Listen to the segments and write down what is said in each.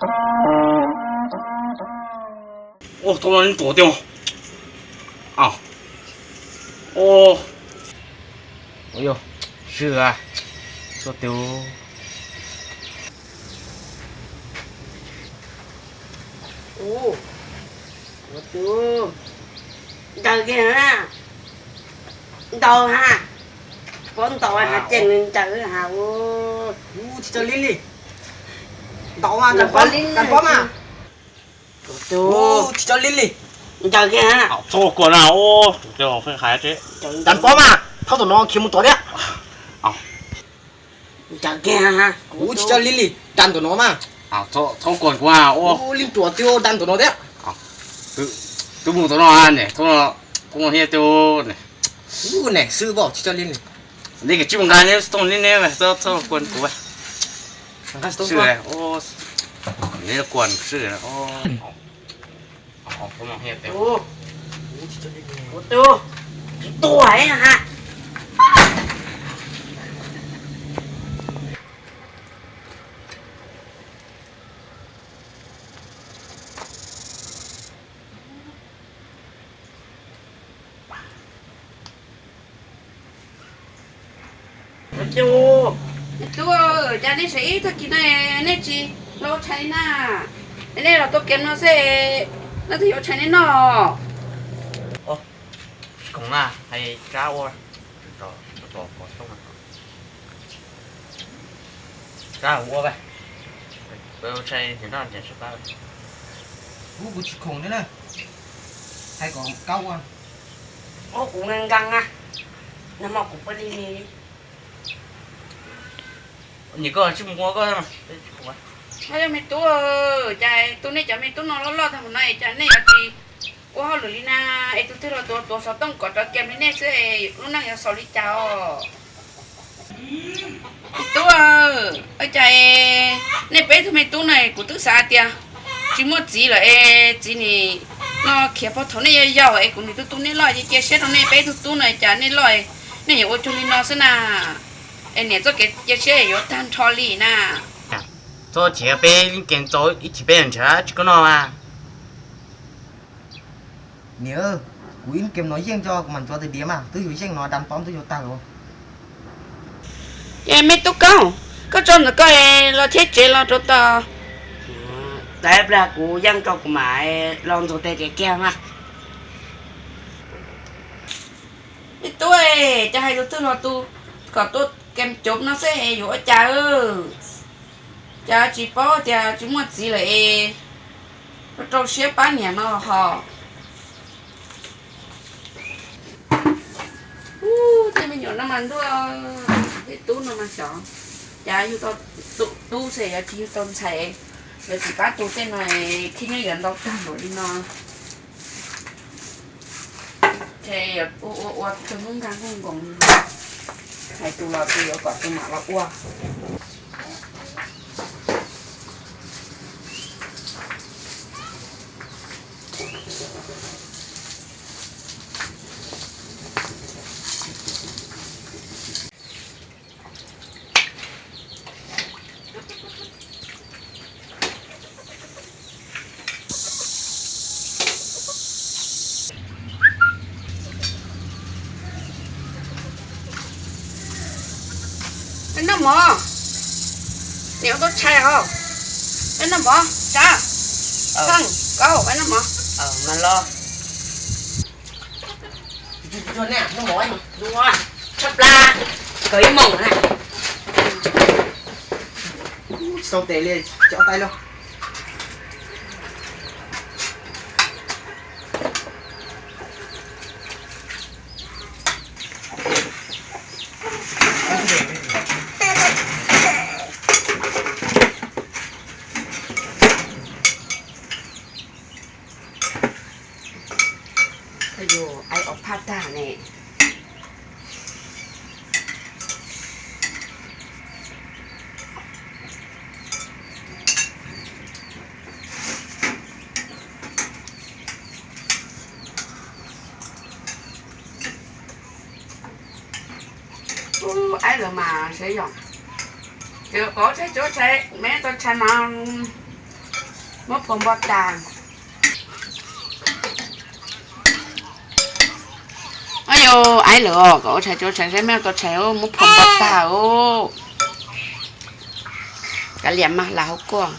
Ua, thaum no nws tuaj tiag. Au. Ua, ua yog swm a, tuaj tiag. Ua, ua tus ntaus kiag na, ntaus ha, pov ntaus ha, ces nws ntaus ha. Ua, tsis tau li li, ntaus mas, ntaus pov mas. Tsis tau li li, ntaus kiag ha. Txhob kua na, ua, ntaus pov mas, thauj tom no khiav mus tom thiab. Ntaus kiag ha, kuv tsis tau li li, ntaus tom no mas. Txhob kua kuv, ua, li ntuas twb ntaus tom no thiab. Twb mus tom no ne, thaum no kuv thiaj twb ne. Ua ne, xwb pom tsis tau li li. Neb koj tsis mus nqa neb xov tooj li neb, txhob kua kuv. Neb kua xwb. Tus, tus tuag ha. Tus, cas nej tseem ib tag kis no nej tsis los ua tshais na? Nej los tua kev no xwb, leej twg yuav ua tshais nej noj? Tsis khoom na, hais Tsab ua. Tsab ua, ua tshais niam noj niam sab pab. Kuv, kuv tsis khoom thiab na, hais kom Kab ua. Ua kuv nkees nkees na, nag hmo kuv pw li. Niam koj tsis mus ua koj. Yog me tub, cas tu nej cov me tub no loj loj tag mus no es cas nej yuav tsis ua hauj lwm li na? Es tus twg los tuav tuav xov tooj kom rov kiag li nej xwb, lub neej yuav xaus li cas os? Me tub, cas nej peb tug me tub no kuv twb xav tias tsis muaj txiv lawm es txiv nim no khiav puag thaum nej yau yau es kuv nim tu tu nej loj, cia siab rau nej peb tug tub no cas nej loj nej yuav ua cuag li no xwb na. Es niam txoj kev cia siab yuav tag nrho li na. Txhob chim, peb yeej kev txaus ib chim peb nrhiav tsis koj noj mas. Niam, kuv ib kev no yeej coj kuv mam ntxuav tais diav mas twb yuav yeej no, das pov twb yuav tag lawm. Es me tub Koob, koj tso ntawm koj los thiab tsev los rau tod. Tais plag kuv yeej tso kuv mam los ntxuav tais diav kiag mas. Me tub, cas hais tus twg los tus kom tuaj kev cov no xwb yuav ua cas? Cas tsis paub tias tsis muaj txiv lawm es rau siab pab niam no hos. Ub, tej me nyuam no mas ntuj, tej tub no mas xyov, cas yug tau tub xwb yuav tsis yug tau ntxhais, yuav tsis pab tu tej no, khib nyob yuav ntau tag npaum li no. Ces ua ua ua tus hnub nkag nkuj nkoos, hais tus los tus yuav kom tus mam los ua. Peb noj mov, niam ua tau tshais os. Peb noj mov, Tsab, Pheej, Kaub, peb noj mov. Tshaj plaws, kaum ib moos na. Tsis tau tes li, cov tais los. Yus ai ob phaj tag ne. Ub, aib lawv mas seb yom. Ces pov tshais cuab tshais, me tau tshais mas Muab phua npo tag. Aib yos, aib lawm os, kom ua tshais tso tshais saib mej tau tshais, muab phua npo tag os. Kav liam mas lam hauv kuaj.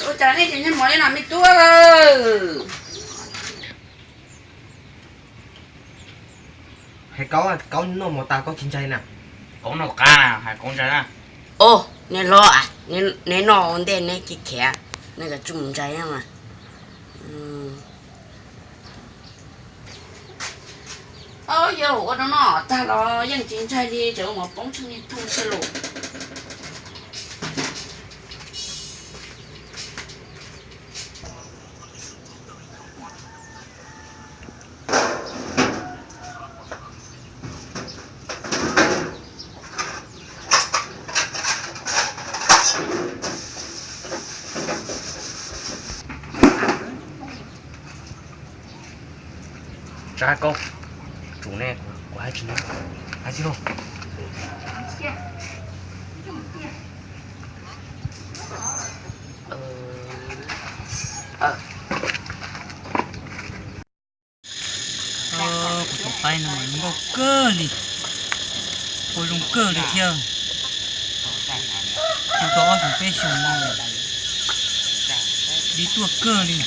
Ua cas nej tsis nyiag mov li no me tub? Hais Kaub, Kaub noj mov tas Kaub tsis ntshai na. Kaub noj qab na, hais Kaub ntshai na. Os, neb hlob, neb noj ua ntej neb khiav khiav, neb kav tsij mus ntshai mas. Yog ua rau noj tag los yeej tsis ntshai li, tseem ua mov poob tsheej niag thooj xwb lauj. Tsa Kaub, tsum ne, kuv hais tsis, hais tsis lauj. Kuv tus qaib no mas zoo nkauj kawg li, ua zoo kawg li thiab. Kuv tau ob xyoos peb xyoos no, dib tuaj kawg li.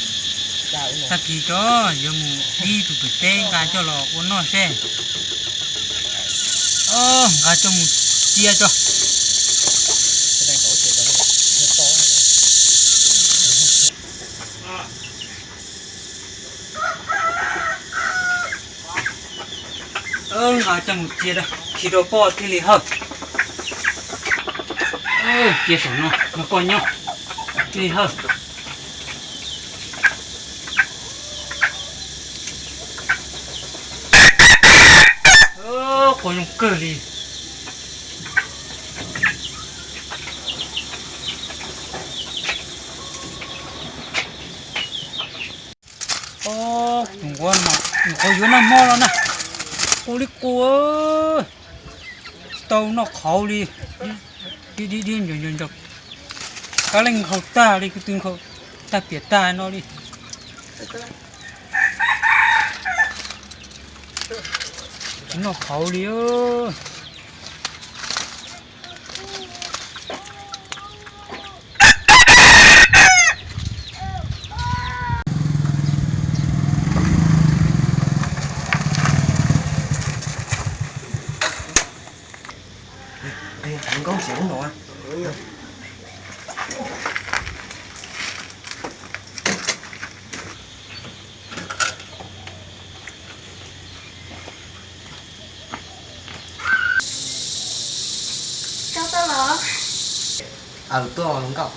Tag kis tso yuav mus dib tus pem teb nqa coj los ua noj seb. Nqa coj mus cia tso. Nqa coj mus cia, khi rau poj thiaj li hawj. Cia saum no, no poj nyob thiaj li hawj. Quav zoo kawg li. Tus nquab no, nws qhuav yuav nag hmo los na, qus li qus, tsis tau noj qhauv li, dib dib dib ncaws ncaws ncaws, kab leej nkhaus tag li, kuv twb nkhaus tag piam tag no li. Tsis noj qhauv li. Nkauj siav no. Koj tuaj los? Aws, tuaj los nkauj.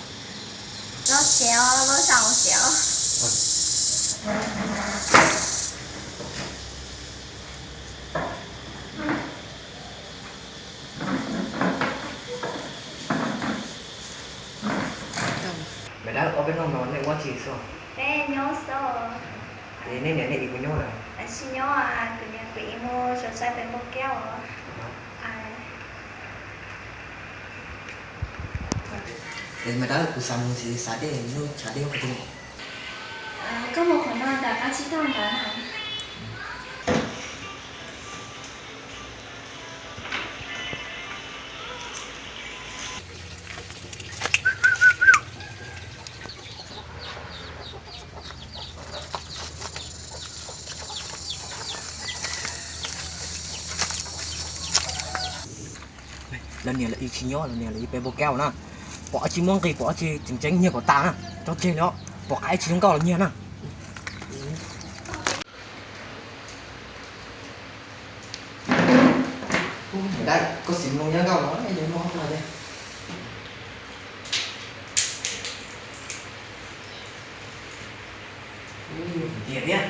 Los tsev os, los zaum tsev os. Maiv Dawb, ob peb hnub no nej ua dab tsi xwb? Peb nyob xwb. Es nej niam nej txiv puas nyob lawm? Tsis nyob, kuv niam kuv txiv mus saib pem npua kiab os. Es Maiv Dawb, kuv xav mus xav dej, lub tshav dej qhov twg? Koj mus qhov no nram qab tsib taug ntawd na. Lawv niam lawv txiv tsis nyob, lawv niam lawv txiv pem npua kiab na. Pom dab tsi muaj nqis, pom dab tsi tseem ceeb nyiag kom tas na, tso tseg li os. Pom qab ib tsis zoo nkauj los nyiag na. Dab, koj xim mloog nyob nkauj no, nyob no. Ua li, Tiag thiab.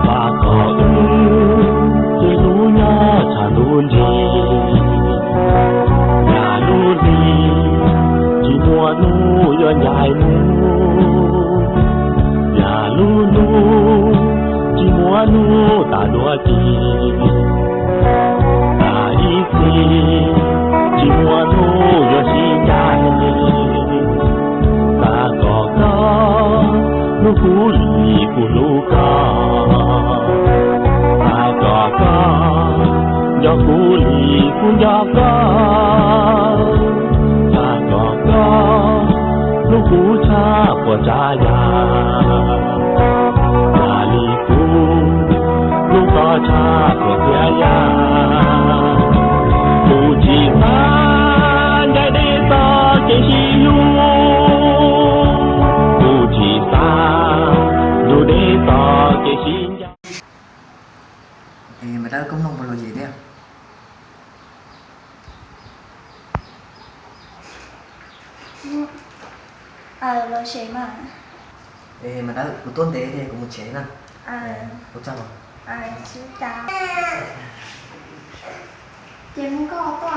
Vam kom wb tej hnub nyob tshaj ntuj nrig, yam lub hli tsis muaj hnub yuav ncaim mus, yam lub hnub tsis muaj hnub tas dua ci, tas ib txhis tsis muaj hnub yuav sib ncaim. Vam kom koj hlub kuv li kuv hlub koj, vam kom koj nco kuv li kuv nco koj, vam kom koj hlub kuv tshaj puas tsav yam, yam li kuv hlub koj tshaj puas txias yam. Kuv tsis xav ncaim deb txoj kev sib hlub, kuv tsis xav nrug deb txoj kev sib ncaim. Es Mas Dawb, koj mloog puas lom zem thiab? Lom zem mas. Es Mas Dawb, kuv tuaj ntev thiab, kuv mus tsev na. Ua tsaug. Ces mus koj tuaj.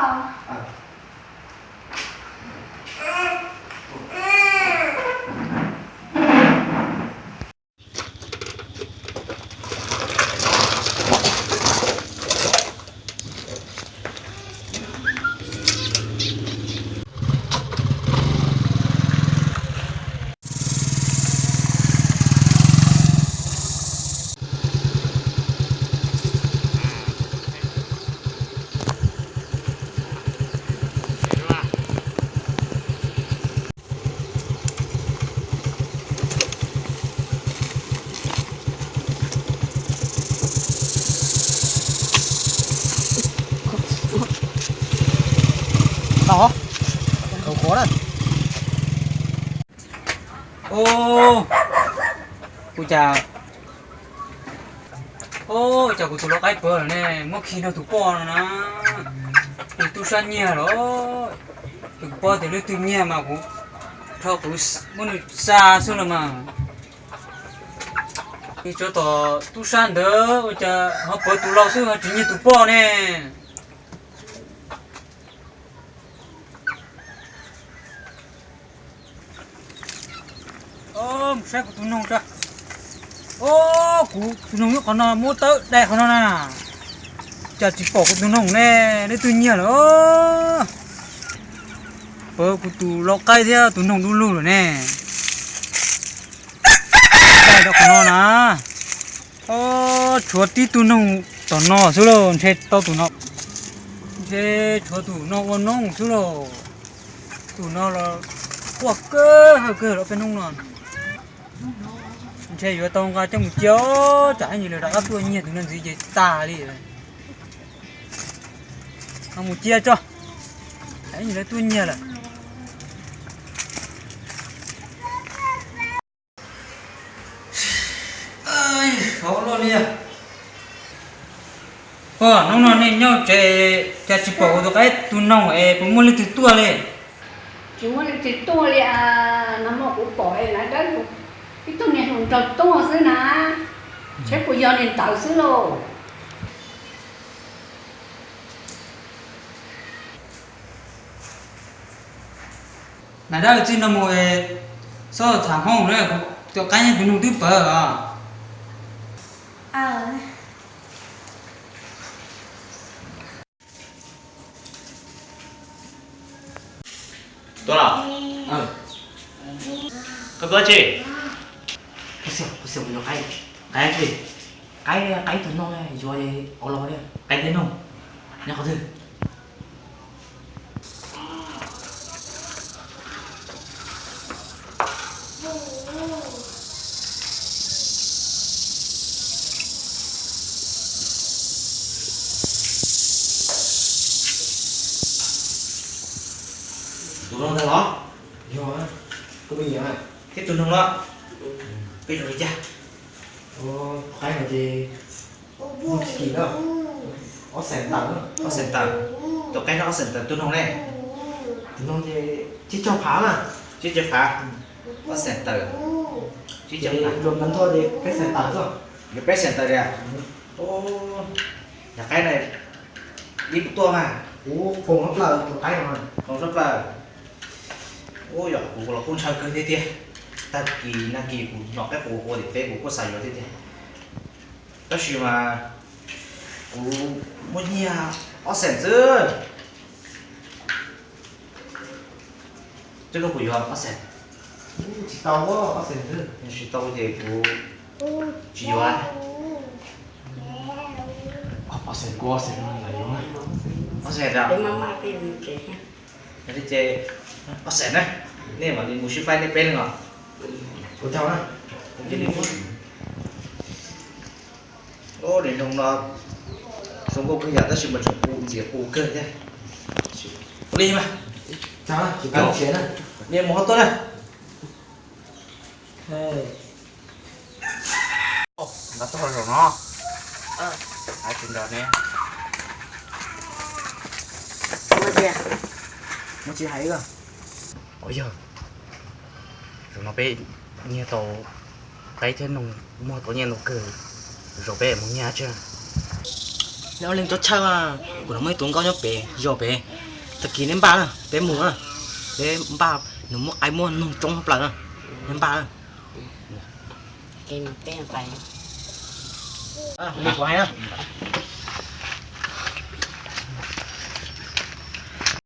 Tau, khov khov na. Ua cas, ua cas kuv tus lau qaib pawv lawm ne, muab khi nrog tus poj no na. Tus tub sab nyiag los, tus poj tias leej twg nyiag mas kuv rho kuv muab nws xa xwb los mas. Tsov tom tub sab ntawd ua cas ho pawv tus lau xwb ho tsis nyiag tus poj ne. Mus saib kuv tus noog tso. Kuv tus noog nyob qhov no, muab tawb dai qhov no na. Cas tsis pom kuv tus noog ne, leej twg nyiag lawm. Pawv kuv tus lau qaib thiab tus noog du lug lawm ne. Dai rau qhov no na. Tshuav tib tug noog tom no xwb lauj, ntshe tau tus no. Ntshe tshuav tus no ua noog xwb lauj. Tus no los quaj kawg hawj kawg los peb hnub no. Ntshe yuav tau nqa coj mus cia, tsam ib ntsis lawv rov qab tuaj nyiag tus no ntxiv ces tag li. Mus cia tso, tsam ib ntsis lawv tuaj nyiag lawm. Hauv luaj li. Hnub no nej nyob tsev cas tsis pom kuv tus qaib tus noog es puas muaj leej twg tuaj li? Tsis muaj leej twg tuaj li as, no mas kuv pom Nas Dawb ib tug niag hluas nraug tuaj xwb na, ntshe puas yog niag ntawd xwb lauj. Nas Dawb, txij no mus es txhob tham hoob na, kuv tus qaib thiab tus noog twb pawv os. Tuaj los? Koj tuaj tsi? Qaib, qaib tus noog yuav ua los li, qaib thiab noog nyob qhov twg? Tus no ntag los? Yog. Thiab tus noog no, peb yuav li cas? Qaib no ces muaj tsis kim na, ob xees tawm. Ob xees tawm. Tus qaib no ob xees tawm, tus noog ne? Tus noog ces tsib caug phav na. Tsib caug phav. Ob xees tawm, tsib caug phav. Rau ntawd nrog ces peb xees tawm xwb. Yog peb xees tawm li. Yog qaib na, ib puas tuaj mas. Kuv foom sab plaws tus qaib no. Foom sab plaws. Ub, yog kuv los kuj ntshaw kawg tiag tiag. Tag kis nag kis kuv hnov qaib qus ua tim teb kuv kuj xav yuav tiag tiag. Tab sis mas kuv muaj nyiaj ob xees xwb. Twb koj kuv yuav ob xees. Tsis tau, ob xees xwb. Tsis tau ces kuv tsis yuav. Ob xees kuv ob xees no yuav. Ob xees. Ces ob xees na, nej mam li mus sib faib nej peb leeg os. Ua li no, zoo nkauj kawg yam tab sis mas tseem qus ntxias qus kawg thiab. Ua li mas, nej mus hov tuaj na. Nqa tuaj zaum no. Hais tsis nrog ne. Muaj tsis hais. Ua yog, zaum no peb nyiag tau qaib thiab noog, muag tau nyiaj ntau kawg, zaum peb mus nyiag tsi. Neb ob leeg txhob tshawj, kuv no muaj ib tug nkauj nyob pem zos pem, tag kis neb npaj na, peb mus na, peb npaj, nws muaj qaib muaj noog coob tshaj plaws na, neb npaj na. Li kuv hais na,